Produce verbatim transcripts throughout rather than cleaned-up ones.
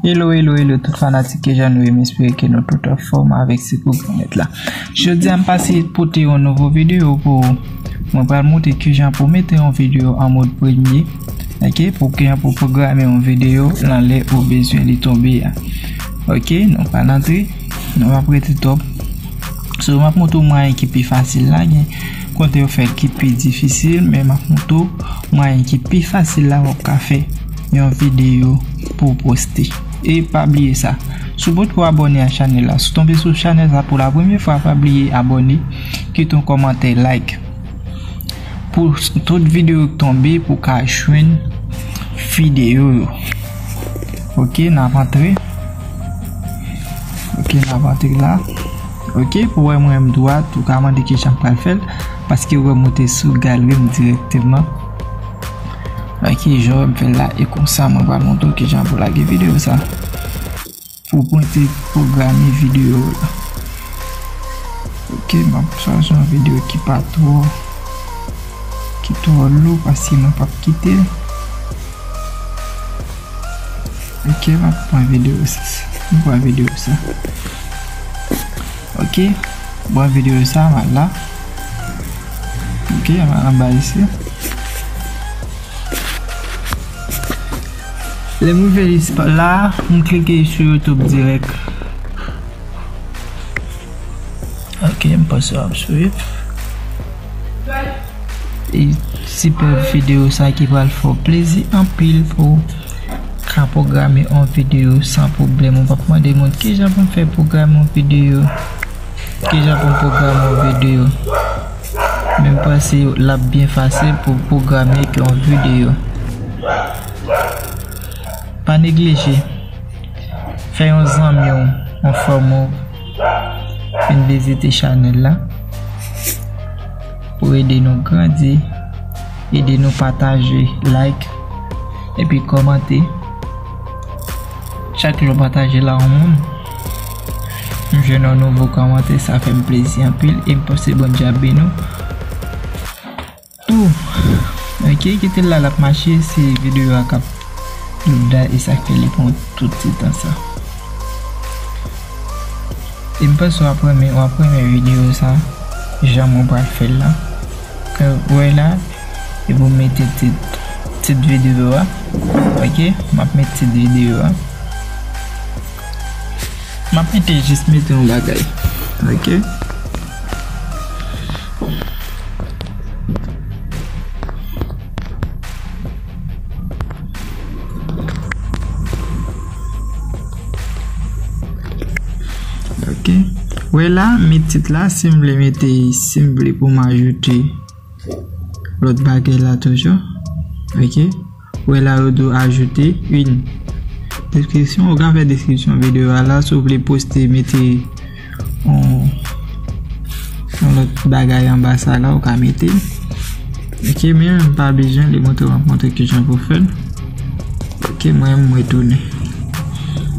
Hello, hello, hello, tout fanatik, kijan nou ye? M espere ke nou tout anfòm avèk sekou Granmèt la. Jodi a, m pase pote yon nouvo videyo pou ou. Mwen pral montre kijan pou mete yon videyo an mòd premye. Ok, pou kijan pou pwograme yon videyo nan lè ou bezwen li tonbe a. Ok, nou pa nan tri, nou pa prete twòp. So, m ap montre w mwayen ki pi fasil la, gen kote yo fè l ki pi difisil, men m ap montre w mwayen ki pi fasil la w ap ka fè yon videyo pou w poste. E pa bliye sa, si w potko abòne a chanèl la, si w tonbe sou chanèl sa pou la premye fwa, pa bliye abòne, kite yon kòmantè, like. Pou s-, tout videyo k tonbe, pou w ka jwenn videyo yo. Ok, n ap antre. Ok, n ap antre la. Ok, pou wè mwen m dwat, ou ka mande kijan m pral fè l, paske ou wè m moute sou galri m dirèkteman. Ok, jan w wè m fè l la, e konsa mwen pral montre w kijan pou lage videyo sa. Pou w pote pwograme videyo w la. Ok, m ap chwazi yon videyo ki pa twò, ki twò lou, paske mwen p ap kite l. Ok, m ap pran videyo sa. M pran videyo sa. Ok, m pran videyo sa, m al la. Ok, m al anba isi. Lè m rive isi la, m klike sou YouTube dirèk. Ok, m panse w ap swiv. E sipè videyo sa ki pral fè w plezi anpil pou w ka pwograme yon videyo san pwoblèm. Ou p ap mande moun kijan pou m fè pwograme yon videyo, kijan pou m pwograme yon videyo. Men m panse l ap byen fasil pou w pwograme yon videyo. Pa neglije. Fè yon zanmi w, yon fanmi w vin vizite chanèl la pou ede nou grandi, ede nou pataje, like, epi kòmante. Chak jou w pataje la yon moun, m jwenn yon nouvo kòmantè, sa fè m plezi anpil e m panse Bondye ap beni w. Tou. Ok, kite l la, l ap mache, se videyo a k ap load la, e sa k fè li pran tout ti tan sa. E m panse w ap renmen, w ap renmen videyo sa, jan mwen pral fè l la. Ke w wè la, e pou mete tit, tit videyo a. Ok, m ap met tit videyo a. M ap mete, jis mete yon bagay. Ok. Ok. Wè la, m met tit la, si m vle mete, si m vle pou m ajoute lòt bagay la toujou. Ok. Wè la, yo di w ajoute yon deskripsyon. Ou ka fè deskripsyon videyo a la. Si w vle poste, mete yon, yon lòt bagay anba sa la, ou ka mete. Ok, men m pa bezwen li montre, m ap montre kijan pou fè l. Ok, mwen, m retounen.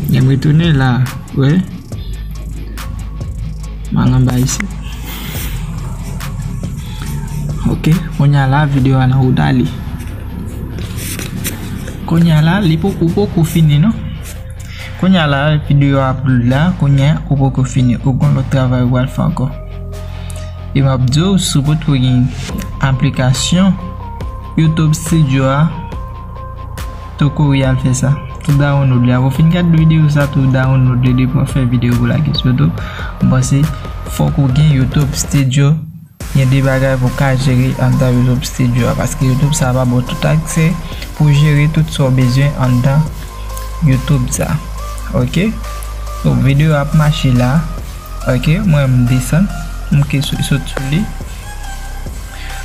Lè m retounen la, wè. M al anba isit. Ok, kounye a la, videyo a nan wout a li. Kounye a la, li poko, ou poko fini, non? Kounye a la, videyo a ap load la, kounye a, ou poko fini, ou gon lòt travay ou pral fè ankò. E m ap di w, si w potko gen aplikasyon YouTube Studio a, tou kouri al fè sa. Tou download li. Apre w fin gad videyo sa, tou download li depi w fè videyo pou lage sou YouTube. M panse fòk ou gen YouTube Studio. Gen de bagay pou w ka jere anndan YouTube Studio a, paske YouTube sa pa ba w tout aksè pou w jere tout sa w bezwen anndan YouTube sa. Ok? So, videyo a ap mache la. Ok, mwen m desann, m ke sou-, sot sou li.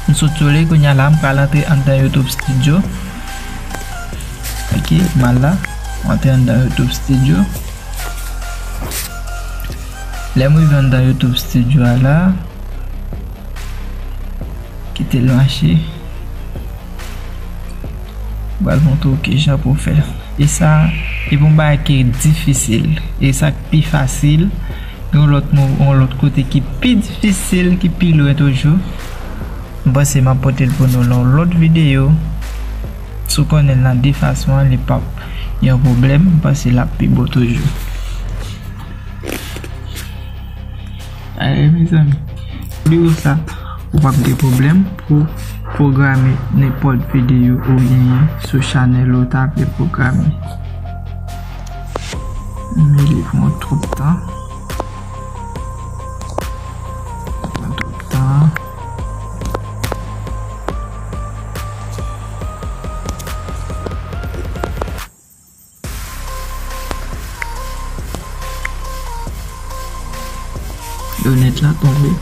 M sot sou li, kounye a la, m pral antre anndan YouTube Studio. Ok, m al la, m antre anndan YouTube Studio. Lè m rive anndan YouTube Studio a la, kite l mache. M pral montre w kijan pou w fè. E sa, e pa yon bagay ki difisil. E sa k pi fasil, gen yon lòt mo-, yon lòt kote ki pi difisil, ki pi lwen toujou. M panse m ap pote l pou nou nan yon lòt videyo. Si w konnen l nan de fason an, li p ap, yon pwoblèm, m panse l ap pi bon toujou. Ale, mezanmi. Videyo sa, ou p ap gen pwoblèm pou pwograme nenpòt videyo ou genyen sou chanèl ou ta vle pwograme. Men li pran twòp tan. Pran twòp tan. Donèt la tonbe.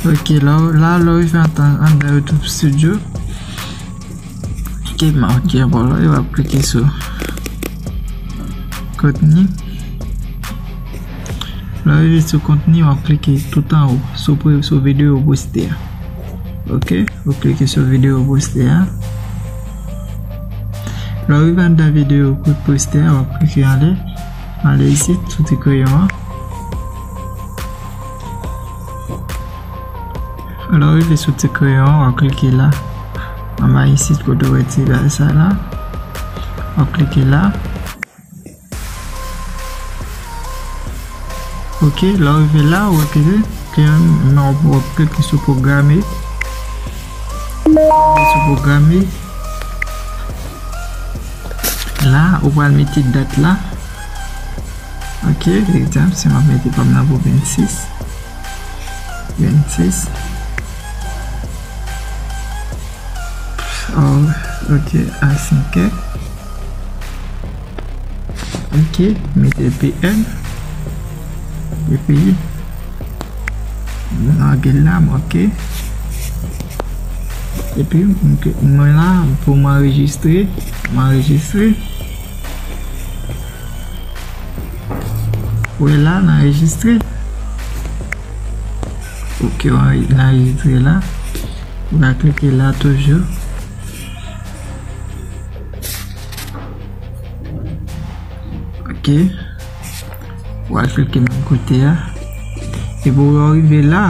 Ok, la, la, la, w rive antan, anndan YouTube Studio. Ok, m ap, ok, bon, la, w ap klike sou kontni. Lè w rive sou kontni, w ap klike tout anwo, sou pre-, sou videyo poste a. Ok, ou klike sou videyo poste a. Lè w rive anndan videyo pou poste a, w ap klike anlè, anlè isit, sou ti kreyon an. Lè w rive sou ti kreyon an, w ap klike la. Anba isit, kote w wè ti bagay sa la. W ap klike la. Ok, lè w rive la, w ap klike, men w ap klike sou pwograme. Sou pwograme. La, ou pral mete dat la. Ok, egzanp, si m ap mete pa m nan pou vennsis. Vennsis. Oh, ok, a senkè. Ok, mete P N. Epi, lage l la, ok. Epi, ok, mwen la, pou m anrejistre, m anrejistre. Ou wè la, l anrejistre. Ok, w anre-, l anrejistre la. Ou ka klike la toujou. Ok. W al klike menm kote a. Epi w rive la.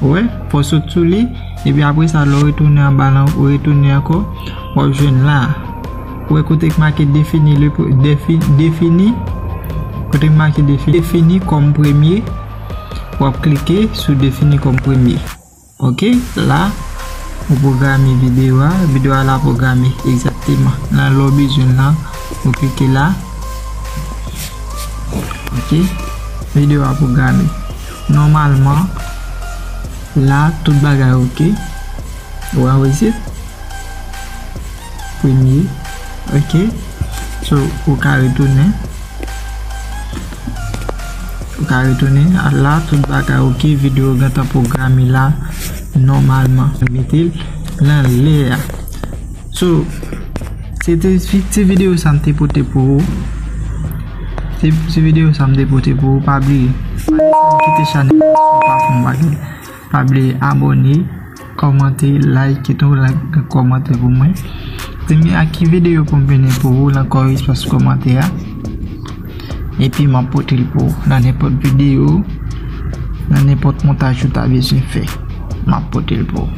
Ou wè, fò w sot sou li. Epi apre sa, lè w retounen anba la, ou retounen ankò, w ap jwenn la. Ou wè kote k make defini, le pre-, defi-, defini. Kote k make defi-, defini kòm premye. W ap klike sou defini kòm premye. Ok, la, ou pwograme videyo a, videyo a la pwograme egzakteman. Nan lè w bezwen l lan, ou klike la. Ok, videyo a pwograme. Nòmalman, la, tout bagay ok. Ou wè isit? Premye. Ok. So, ou ka retounen. Ou ka retounen. A la, tout bagay ok. Videyo gentan pwograme la nòmalman. Mete l nan lè a. So, se te ti, ti videyo sa m te pote pou ou. Se ti videyo sa m te pote pou ou. Pa bliye. Pa desann kite chanèl la si w pa fè yon bagay. Pa bliye abòne, kòmante, like, kite yon like, kòmante pou mwen. Di m a ki videyo pou m vini pou ou nan kò espas kòmantè a. Epi m ap pote l pou ou nan nenpòt videyo, nan nenpòt montaj ou ta bezwen fè. M ap pote l pou ou.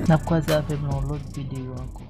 N ap kwaze avè m nan yon lòt videyo ankò.